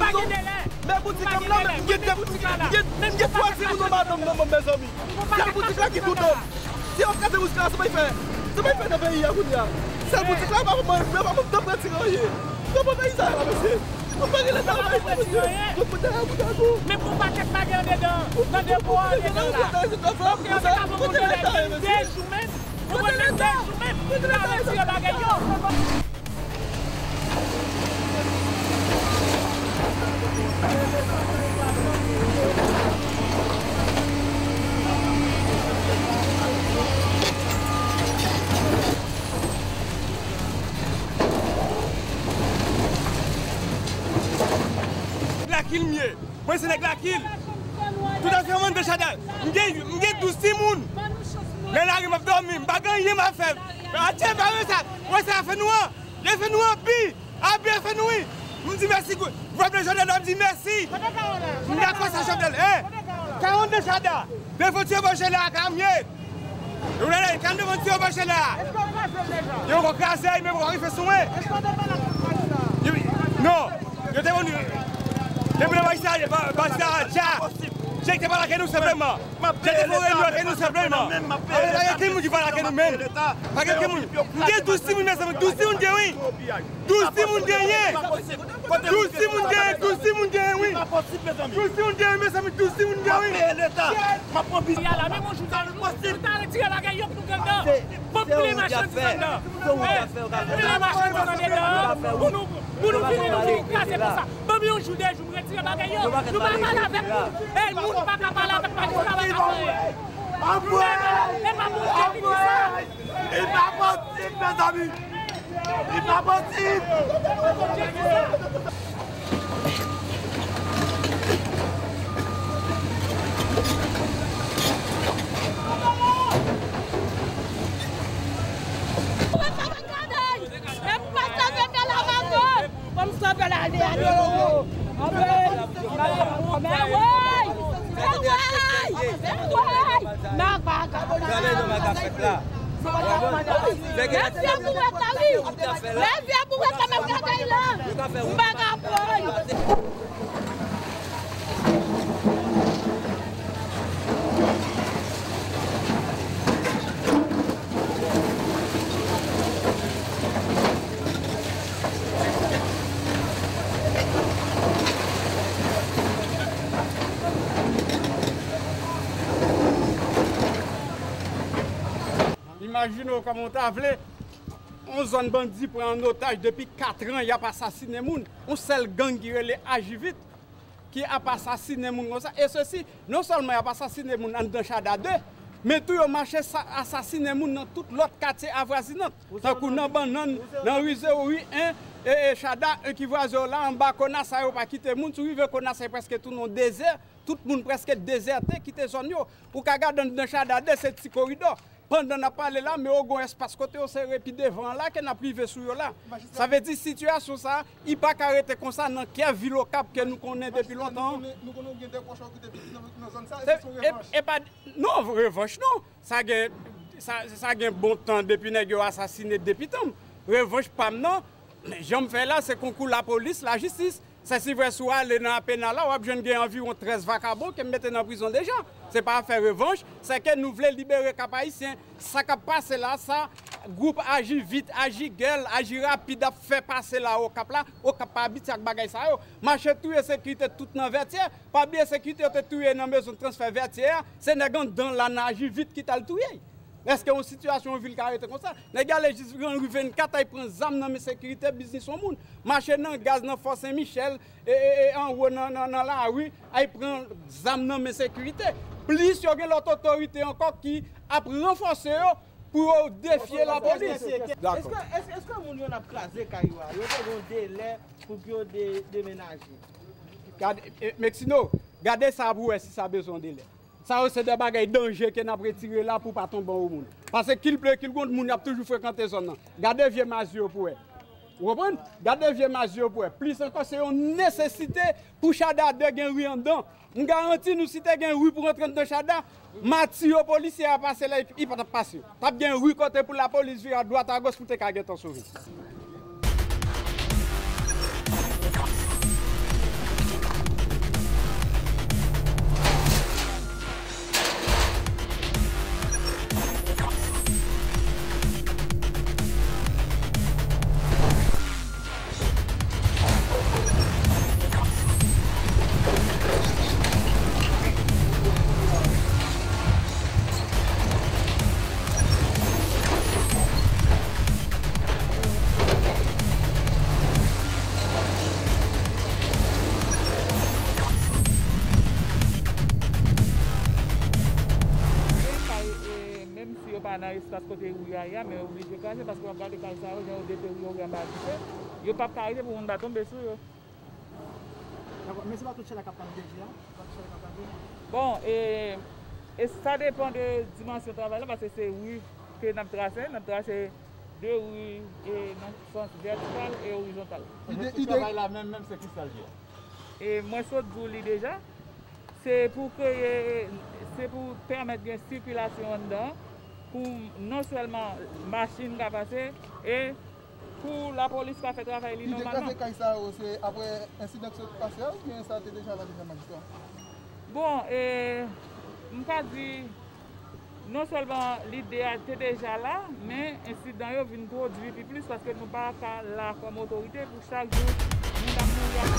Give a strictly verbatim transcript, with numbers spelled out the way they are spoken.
Pa gen dèlè. Men boutik la, m la, men m gen de boutik la. M gen, m gen twa timoun nan madanm nan, mezanmi. Sèl boutik la ki pou donm. Si yo kraze boutik la, sa bay fè. Sa bay fè nan peyi a kounye a. Sèl boutik la, pa pou mwen, pa pou mwen, tanpre ti ranje. Tanpre peyi sa la, mesye. Tanpre leta, pa pou mwen, mesye. Yo pou dèyè bout a kou. Men pou pakèt bagay andedan, nan depo a, andedan la. Donk, yo te ka ban moun dèlè de jou menm. Ou konn menm de jou menm, pou yo retire bagay yo. Lakil m ye. Mwen se nèg Lakil. Tout afè mwen nan Chada. M gen, m gen douz timoun. Nan lari m ap dòmi, m pa gen anyen m ap fè. Atye, pa wè sa. Wè sa fè nou an. Yo fè nou anpi. Anpi yo fè nou wi. M di mèsi gou-, gouvenman Jovenel, m di mèsi. M dakò sa Jovenel, hein. Kawon nan Chada. Devan ti yo bò Chada, ka m ye. Yo la, la, kan devan ti yo bò Chada. Yo ankò kraze, men poko rive sou mwen. Yo, non. Yo te konn depi nan Barista, Barista, Dja. Dja te pale ak nou senpleman. Dja te fè reyinyon ak nou senpleman. Pa gen kenn moun ki pale ak nou menm. Pa gen kenn moun. M gen douz timoun, mezanmi, douz timoun gen wi. Douz timoun genyen. Douz timoun genyen, douz timoun genyen wi. Douz timoun genyen, mezanmi, douz timoun genyen wi. Yala, men mwen jou ta, nou ta retire bagay yo pou nou pran nan. Bon, pile machandiz anndan. Pile machandiz anndan. Pou nou, pou nou vini, nou vin kraze konsa. Ban m yon jou, de jou, m retire bagay yo. Nou pa pale avèk moun. Ey, moun pa ka pale avèk majistra, pa ka fè. E pa Bondye ki di sa. Li pa posib, mezanmi. Li pa posib. Fè m pase avèk Alamazo. Fè m sove l ale, ale, o. Anmwey. Anmwey. Anmwey. Anmwey. Mèsi a pou wè sa, wi. Mèsi a pou wè sa, m ap gade la. M pa ka pran. Imajine w kòman w ta vle, yon zòn bandi pran an otaj depi katran, y ap asasinen moun, yon sèl gang ki rele Aji Vit, ki ap asasinen moun konsa. E sesi, non sèlman y ap asasinen moun anndan Chada de, men tou yo mache sa-, asasinen moun nan tout lòt katye avwazinant, tankou nan Bannann, nan Ri Zewo, Ri en, e, e Chada en ki vwazen yo la, anba Konasay, yo pa kite moun. Si w rive Konasay, prèske tou nan dezè, tout moun prèske dezète, kite zòn yo. Ou ka gade anndan Chada de, se ti koridò. Pandan n ap pale la, men yo gen yon espas kote yo sere pi devan an la ke n ap rive sou yo la. Sa vle di sitiyasyon sa a, li pa ka rete konsa nan kè vil Okap ke nou konnen depi lontan. Nou konnen, nou konnen gen de kòchon ki te vin nan, nan zòn sa, e se yon revanch. E pa, non, revanch non. Sa gen, sa, sa gen bon tan depi nèg yo asasine depi tan. Revanch pa m nan. Jan m fè la, se konkou lapolis, lajistis. Sèsi vrè, si w ale nan Apena la, w ap jwenn gen anviwon trèz vakabon ke m mete nan prizon deja. Se pa afè revanch, se ke nou vle libere Kap Ayisyen. Sa k ap pase la, sa gwoup Aji Vit, Aji Gèl, Aji Rapid ap fè pase la Okap la, Okap pa abitye ak bagay sa yo. Mache touye sekirite tout nan Vètyè. Pa bliye sekirite yo te touye nan mezon transfè Vètyè a, se nèg anndan la nan Aji Vit ki t al touye. Èske yon sitiyasyon yon vil ka rete konsa? Nèg yo ale jis nan ri vennkat, ay pran zam nan men sekirite, biznis yon moun. Mache nan gaz, nan Fò Sen Michèl, e, e, e anwo nan, nan, nan lari, ay pran zam nan men sekirite. Plis yo gen lòt otorite ankò ki ap ranfòse yo pou yo defye lapolis. Dakò. Èske, èske, èske moun yo n ap kraze kay yo a, yo te gen yon delè pou ke yo de-, demenaje? Gade, e, Mexino, gade sa pou wè si sa bezwen yon delè. Sa yo se de bagay danje ke n ap retire la pou pa tonbe anwo moun. Paske kilple kilgonn moun y ap toujou frekante zòn nan. Gade vye mazi yo pou wè. Ou konprann? Gade vye mazi yo pou wè. Plis ankò, se yon nesesite pou Chada de gen ri anndan. M garanti nou, si te gen ri pou rantre anndan Chada, mati yo polisye a pase la, li pa t ap pase. T ap gen ri kote pou lapolis vire adwat agoch pou te ka gentan sove. nan espas kote ri a ye a, men yo oblije kraze paske w ap gade kay sa yo, jan yo deteriyore anba dife, yo p ap ka rete pou moun pa tonbe sou yo. Dakò, men se pa tout chè la k ap pran deja, se pa tout chè la k ap pran deja. Bon, e, e sa depann de dimansyon travay la, paske se ri ke n ap trase, n ap trase de ri e nan sans vètikal e orizontal. Ide, ide travay la menm, menm se ki sa l ye? E mwen sot di w li deja, se pou kreye, se pou pèmèt gen sikilasyon anndan, pou non sèlman machin ka pase, e pou lapolis ka fè travay li Ide kraze nòmalman. Kay sa yo, se apre ensidan ki sot pase a oubyen sa te deja la deja, majistra? Bon, e, m ka di, non sèlman lide a te deja la, men ensidan yo vin pwodui pi plis paske nou pa ka la kòm otorite pou chak jou moun ap mouri ak